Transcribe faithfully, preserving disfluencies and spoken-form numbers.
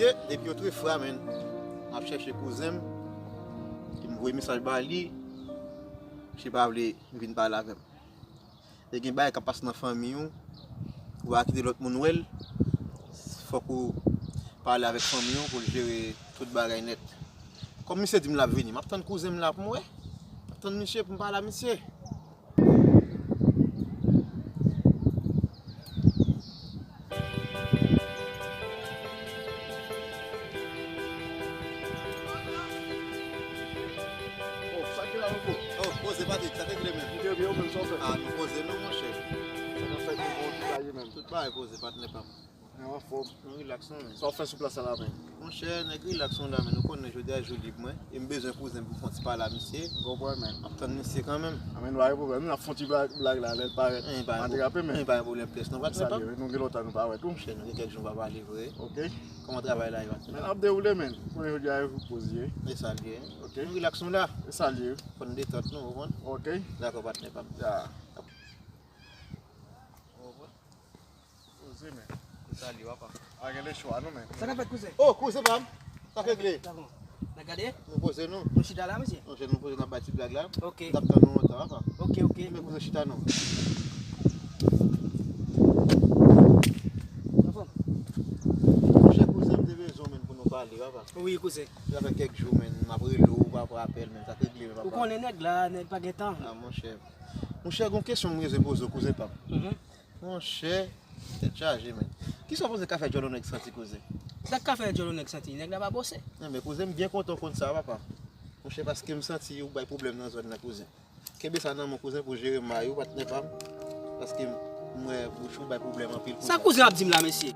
Depi otrefwa, menn, m ap chèche kouzen m, e m voye mesaj ba li, misye pa vle vin pale avè m. E gen bagay k ap pase nan fanmi w, ou pa kite lòt moun wè l, fòk ou pale avèk fanmi w pou l jere tout bagay nèt. Kòm misye di m l ap vini, m ap tann kouzen m la pou m wè. M ap tann misye pou m pale a misye. Oh, sa k gen la, Louko? Oh, poze, Patrick, sa k regle menm? M te byen, ou menm, sa w fè? Ah, nou poze non, monchè. Sa k ap fèt, nou bon, tout bagay menm? Tout bagay poze, patnè pa m. Nou anfòm. Nou rilaks non, men. Sa w fè sou plas la la, men? Monchè, nèg rilaks non la, men nou konnen jodi a jou lib mwen. E m bezwen kouzen m pou fè yon ti pale a misye. M konprann, men. M ap tann misye kanmenm. A, men, nou pa gen pwoblèm. Nou ap fè yon ti blag, blag la, lè l parèt. Anyen pa gen pwoblèm. Anyen pa gen pwoblèm, patnè pa m. Monchè, nou gen kèk jou n pa pale, wi. Monchè, nou gen kèk jou n pa pale vre. Ok. Kòman travay la ye, patnè? Men, ap dewoule, men. Konnen jodi a jou poze. E sa l ye. Ok. Nou rilaks nou la. E sa l ye. Fò n detant nou, ou konprann? Ok. Dakò, patnè pa m. Ya. Ou konprann? Poze, men. Salye, papa. Pa gen lechwa, non, men. Sa k ap fèt, kouzen? Oh, kouzen pa m. Sa k regle? N ap gade? Nou poze, nou. Nou chita la, mesye? Non, nou poze, n ap bay ti blag la. Ok. N ap tann nou lontan, papa. Ok, ok. Men kouzen chita, non. Anfòm? Monchè, kouzen, m te bezwen w, men, pou nou pale, papa. Wi, kouzen. Sa fè kèk jou, men, m ap rele w, ou pa pran apèl, men, sa k regle, men, papa. Ou konnen nèg la, nèg pa gen tan. Ah, monchè. Monchè, gon kesyon m bezwen poze w, kouzen pa m. Mhm. Monchè, tèt chaje, men. Kisa w panse k ka fè djòl yon nèg santi, kouzen? Sa k ka fè djòl yon nèg santi? Nèg la pa bòse. Enben, kouzen, m byen kontan w konn sa, papa. Monchè, paske m santi ou bay pwoblèm nan zòn nan, kouzen. Kenbe sa nan men w, kouzen, pou jere may ou, patnè pa m. Paske m wè bouch ou bay pwoblèm anpil, kouzen. Sa kouzen ap di m la, mesye?